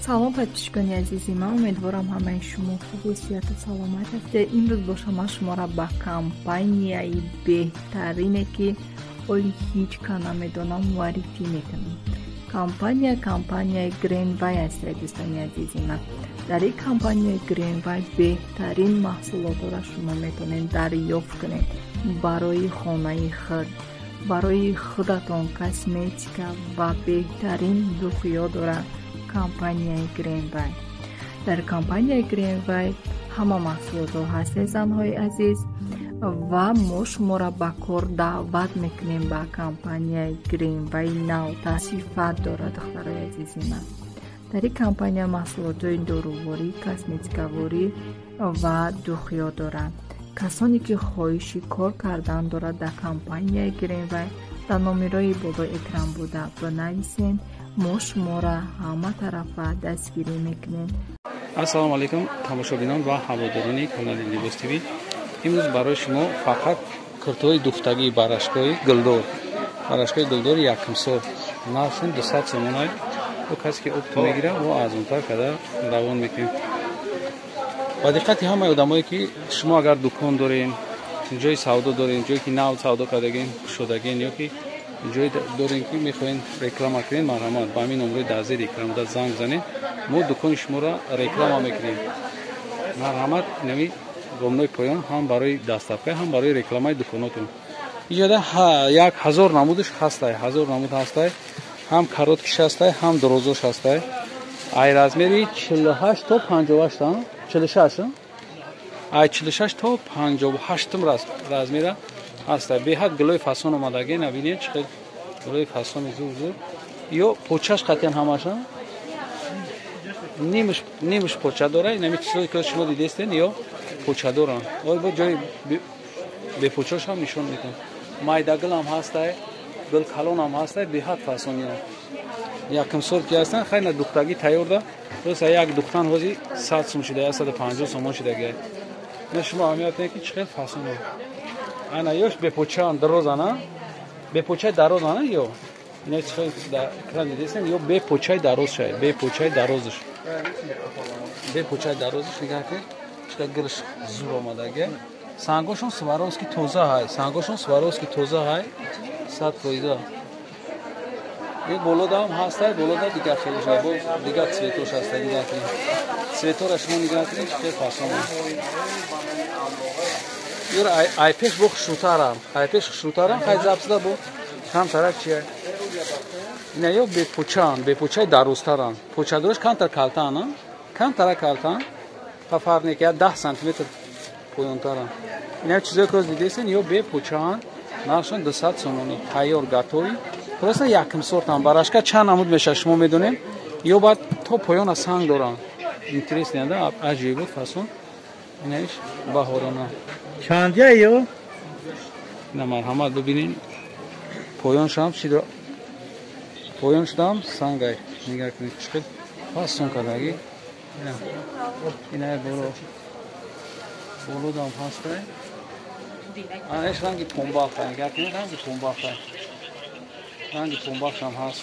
Салом, подписчикони азизи ман, умедворам ҳамаи шумо хубу сиҳату саломат ҳастед. Имрӯз боша ман шуморо ба компанияи беҳтарине, ки ҳоли ҳеҷ ка намедонам, муаррифӣ мекунам. Компания компанияи Гренвай аст, дӯстони азизи ман. Дар ин компанияи Гренвай беҳтарин маҳсулотро шумо метавонед дарёфт кунед барои хонаи худ, барои худатон косметика ва беҳтарин духиё дорад компанияи Гренвай. Дар компанияи Гренвай ҳама маҳсулотҳо ҳастед, занҳои азиз, ва мо шуморо ба кор даъват мекунем ба компанияи Гренвай. Навта сифат дорад, духтарои азизи ман. Дар ин компания маҳсулотҳои доруворӣ, косметикаворӣ ва духиё дорад. Касоне ки хоҳиши кор кардан дорад дар компанияи Гренвай, дар номерои болои экран буда бинависед, мо шуморо ҳама тарафа дастгирӣ мекунем. Ассалому алайкум, тамошобинон ва ҳаводорони канали Либос ТВ. Имрӯз барои шумо фақат куртаҳои духтагӣ, барашкои гулдор, барашкои гулдори якумсор, нархшон 200 сомонай. Ӯ касе ки опт мегирад, мо арзонтар карда равон мекунем. Ба диққати ҳамаи одамое ки шумо агар дукон дорем, ҷои савдо дорем, ҷое ки нав савдо кардагем, кушодагем, ё ки ҷое дорем ки мехоҳем реклама кунем, марҳамат, ба ҳамин номерои дар зери экран буда занг занед, мо дукони шуморо реклама мекунем. Марҳамат, инами гомнои поён ҳам барои доставка, ҳам барои рекламаи дуконотон. Иҷода 1000 намудаш ҳастай, 1000 намуд ҳастай, ҳам короткиш ҳастай, ҳам дорозош ҳастай. Ай размери 48 то 58, 46, ай 46 то 58 размера ҳастай. Беҳад гулои фасон омадаги, набинед чӣ хел гулои фасони зур зур. Ё почаш қатъиян ҳамаша нимш поча дора. Инами чизое ки шумо дидестен, ё поча доранд. Ой, бо ҷои бепочаш ҳам нишон медиҳам. Майдагул ҳам ҳастай, гулкалон ҳам ҳастай, беҳад фасониям. Якум сорт ки ҳастанд, хай на духтагӣ тайёр да. Рост як духтан ҳози 100 сум шуда, 150 сомон шудаги. На шумо аҳамият диҳед ки чӣ хел фасоно. Ана ёш бепочаан дарозана, бепочаи дарозана ё ина чӣ хел дар экран дидестен, ё бепочаи дароз шай, бепочаи дарозаш. Бепочаи дарозаш нигоҳ кунед, чӣ қадр гилш зур омадаги. Сангошон Сваровски тоза ҳай, сангошон Сваровски тоза ҳай, 100%. Ин болода ҳам ҳастай, болода дигар хелеш ҳай, бо дигар цветош ҳастай, нигоҳ кунед. Цветора шумо нигоҳ кунед, чӣ хел фасон. Юра, ай пеш бо хушрӯтарам, ай пеш хушрӯтарам, хай запсда бо камтарак чия. Ина ё бепочаан, бепочаи дарозтаран. Почадораш камтар калтаан, камтара калтаан. Па фарқ не ки 10 сантиметр поёнтаран. Ина чизое ки дидесен, ё бепочаан, нархшон 200 сомонӣ, тайёр готовый. Просто якум сортан. Барашка чанд намуд мешавад, шумо медонем. Ё баъд то поёна санг доранд. Интересный да, аҷоибот фасон. Инаиш баҳорона. Чандя ё? Ина марҳамат бибинед. Поёншам чӣ дора? Поён шудам сангай. Нигоҳ кунед чӣ хел фасон кардаги. Ина боло. Болодам ҳастай. Анаиш ранги помбаф. Нигоҳ кунед, ранги помбаф. Ранги помбафшам ҳаст.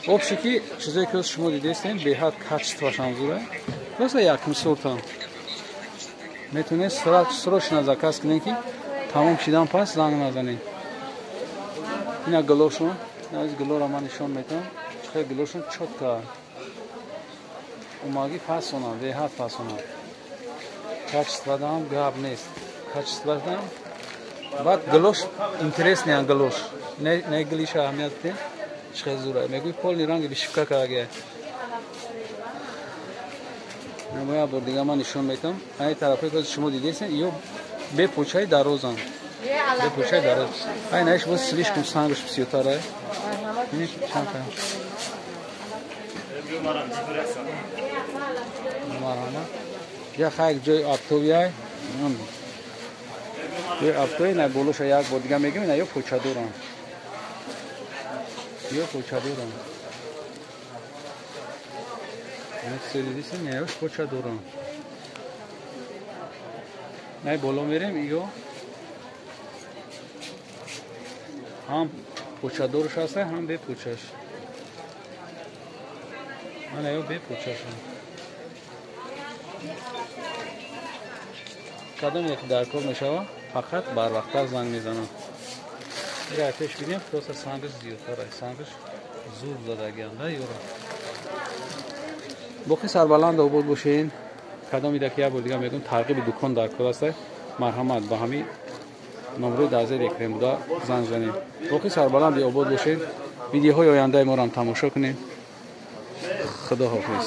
Вообще ки чизое ки шумо дидестен, беҳад качествоашам зура. Просто якум сортам. Метавонед срочно заказ кунед ки тамом шидан пас занг назанед. Ина гулошон, аз гулоро ман нишон медиҳам. Чӣ хел гулошон чётко. Умаги фасонам, беҳад фасонам. Качестводаам гап нест. Качестводаам. Баъд гулош интересный гулош. Не гулиша аҳамият бидем. Чӣ хел зура. Мегӯй полный ранги вышивка кардаги. Намоя бор дига ман нишон медиҳам. Ай тарафе ки шумо дидесен, ё бепочаи дарозанд. Бепочаи дароз. Ай наиш боз слишком сангаш бисёртар ай. Бинед чанд та. Марҳамат. Я хай ҷои оптовый. Ҷои оптовый на болоша як бор дига мегӯем, ина ё поча доранд. Ё поча доранд. Дидесен, ё поча доранд. Най боло мерем, ё ҳам почадораш ҳастай, ҳам бепочаш. Мана ё бепурчашон. Кадом як дар кор мешава, фақат барвақттар занг мезанам. Ира пеш бинем, просто сангаш зиёдтар аст. Сангаш зуд задагианда ёра. Боқӣ сарбаланд обод бошен. Кадом ида ки як бор дига мегӯм, тарғиби дукон дар кор аст, марҳамат, ба ҳамин номрои дар зери экран буда занг занем. Боқӣ сарбаланди обод бошед. Видеоҳои ояндаи моро ҳам тамошо кунед. Худо ҳофиз.